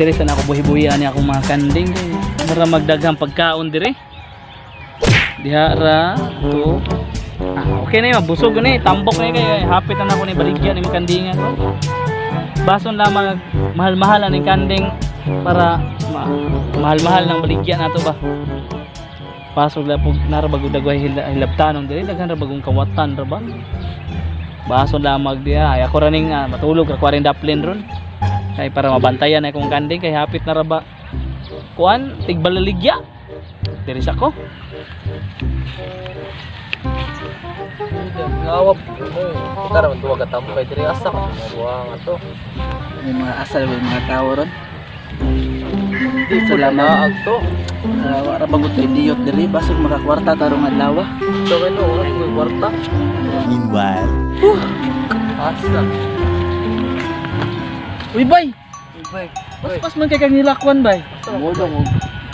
Diri sa na ako buhi-buhian ni akong mga kanding. Mura magdaghang pagkaon diri. Diha ra to. Ah, okay na yun, mabusog na eh. Tambok na yun kay hapit na ako ni baligyan ni mga kandingan. Bason lamang mahal-mahal ang kanding para mahal-mahal ng baligyan nato ba. Pasok la pug nara bagong dagway hilabtanon diri, daghan ra bagong kawatan ra ba. Bason lamang diha. Ay ako ra ning matulog ra ko rin daplin ron. Kay para mabantayan akong kanding kay hapit na ra ba. Kuan tigbalaligya. Diri sa ko. Ngawab mo. Tara man duwa ka tambay diri asa ka mga ato. May mga asal may mga tao ron. Di Salamat. agto. Wala bagot kay diyot diri basig makakwarta tarong adlaw. So kay no wala koy kwarta. Meanwhile, Asa. Uy bay, Bay. paspas man kay kang nilakwan bay. Mudong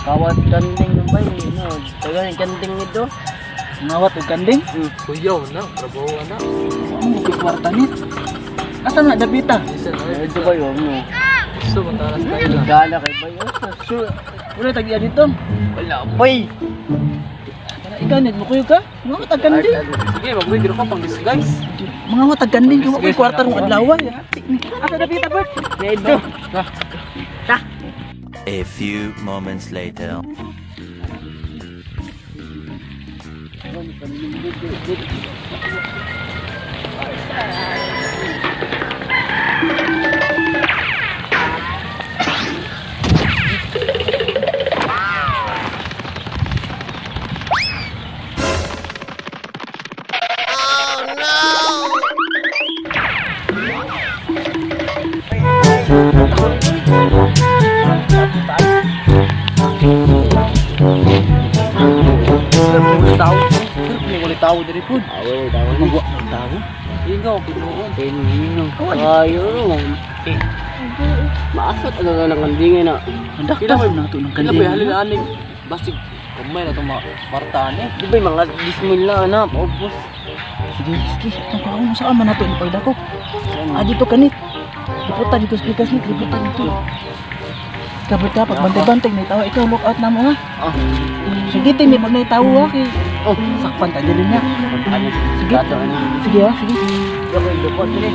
kawat kanding ng bay no. Tagal yung kanding nito. Ngawat og kanding. Kuyaw na, trabaho na. Wa mo koy kwarta ni. Asa na dapita? Isa na. Ito bay wa mo. Gusto mo taras tayo lang. Gala kay bay. Sure. Wala tag iya dito. Wala bay. Kana ikaw nit mo kuyo ka? Mga tag kanding. Sige, magwig ko pang disguise. Mga watag kanding kay wa koy kwarta rong adlaw. Asa dapita Bert? Dito. A few moments later. Tao. Pero wala tao diri pud. Aw, tao. Magwa ng tao. Ingaw pinuon. Pinino. Ayo. Maasot ang ng kanding na. Mandaktas na to ng Kila kanding. bay halin aning basig kamay na to ma kwarta ani. Di ba mga dismil na ana, paubos. Sige, sige. Itong kaon saan man nato ni pagdako. Ah, dito kanit. Liputan dito speakers ni, liputan dito. Kabit ka, pag bantay-bantay may tao, ikaw look out na mo ha. Ah. Sige, ting, may pag may tao ha, kay Oh, sakpan ta dili niya. Ano? Sige. Sige ha, sige. Ako lupot diri.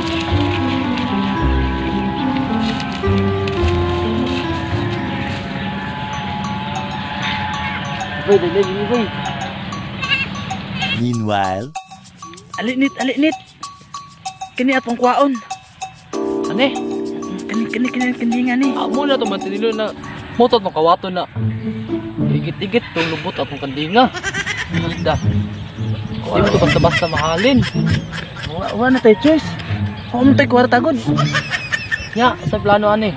Bay, dali dili bay. Meanwhile, Alinit, alinit. Kini atong kwaon. Ani? Kani kani kani kandingan ni. Amo na to mantinilo na motot no kawato na. Igit-igit tong lubot atong kandinga. Da. Di mo to basta-basta mahalin. Wa na tay choice. Wa mo tay kwarta gud. Nya, sa plano ani.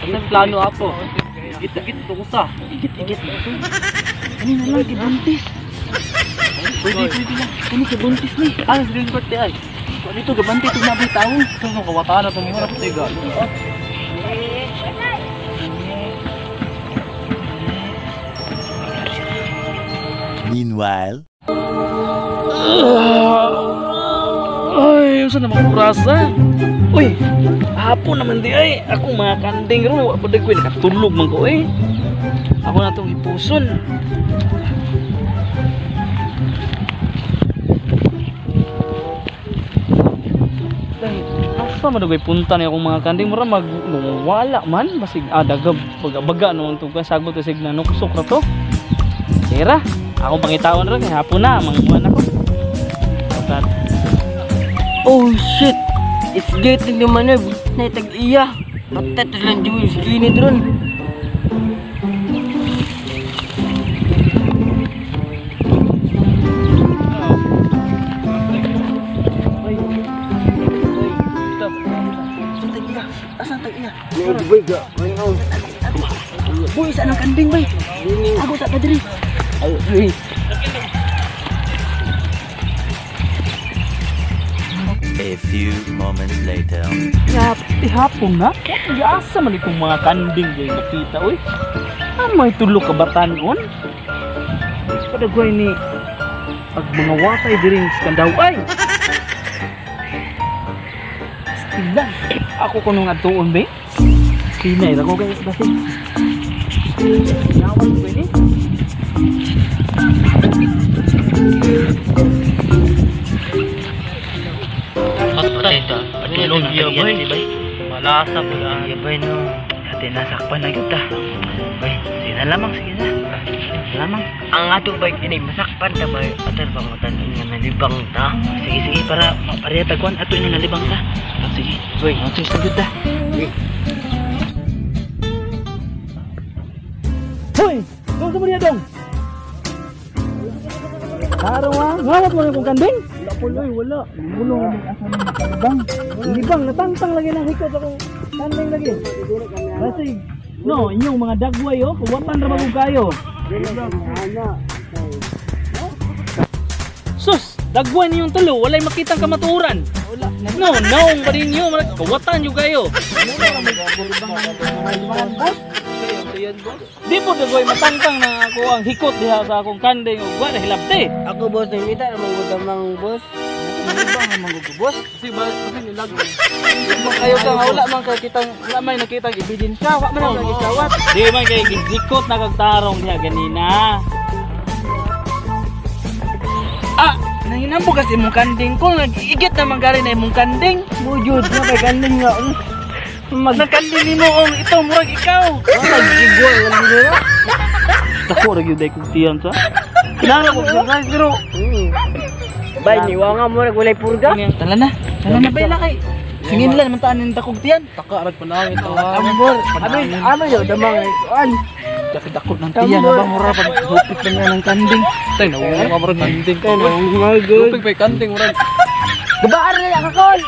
Sa plano apo. Igit-igit to usa. Igit-igit. Kani na lang kay buntis. Pwede, pwede lang. Kani kay buntis ni. Ah, green card ay. Wa dito gabantay tug naboy tao. Ito no kawataan na tong mura pud ga. Meanwhile, Ay, unsa naman orasa? Uy, hapon naman di ay. Ako mga kanding ron, wa pa ko nakatulog man ko eh. Ako na tong ipuson. Dahil asa man dugay punta ni akong mga kanding mura mag wala man basig dagab baga-baga no ang tugas sagot basig na nuksok ra to. Tira, akong pangitaon ra kay hapon na manguan ako. Pagkat Oh shit! It's getting the money. Naitag iya. Patay to lang Jewel skinny ron. Asan tag iya? Asan tag iya? Boy ga. Boy, isa ng kanding bay. Ako sa kadiri. Ay, a few moments later. Hapon na? Asa man itong mga kanding kay nakita oy. May tulo ka batanon? Padagway ni pag mga watay diring skandaw ay. Stilan. Ako kuno nga tuon be. Pinay ra ko kay basi. Nawan ko ini. Patay ta. Patulog iya, iya bay. Malasa po na. Iya bay no. Ate nasakpan na gyud ta. Bay, sige na lamang, sige na. Lamang. Ang ato bay kini masakpan ta bay. Ato bang matan nga nalibang ta. Sige sige para pareha tagkuan ato ini nalibang ta. Ah, sige. Boy. Okay, sige ta. Hoy, dong sa mo dong. Tarong ah, ngawat mo kong kanding? Wala po, oy, wala. Mulong ang asa ng kalibang. Libang natangtang lagi ng hikot akong kanding lagi. Basig. No, inyong mga dagway oh, kuwatan ra ba kayo? Sus, dagway ninyong tulo, walay makitang kamatuoran. Wala. No, naong pa ninyo, kawatan nyo kayo. Di po dagway matangtang na ako ang hikot diha sa akong kanding ug wa na hilabti. Ako boss, nangita namang gudamang boss. Nalibang ang mga boss. Kasi ba kasi nilag. Kayo ka nga wala man kay kitang wala may nakitang ebidensya, wa man ang gikawat. Di man kay gihikot na kag tarong diha ganina. Ah, nanginambo kasi imong kanding ko, nag-igit naman gari na imong kanding. Mujud na kay kanding nga. Mag nagkanding nimo ong ito murag ikaw. Magigwa lang nila. Dako ra gyud ay kog tiyan sa. Kinahanglan ko exercise pero Bay, niwanga mo nag walay purga. Tala na. Tala na bay kay. Singin lang man taan ning dakog tiyan. Taka rag panangit ah. Ambor. Abi, ano yo damang an. Dako ng tiyan na ba mura pag hupit na niya ng kanding. Tay nawong nga murag kanding. Kay nang magod. Lupig pay kanding murag. Gabaan na ka kol.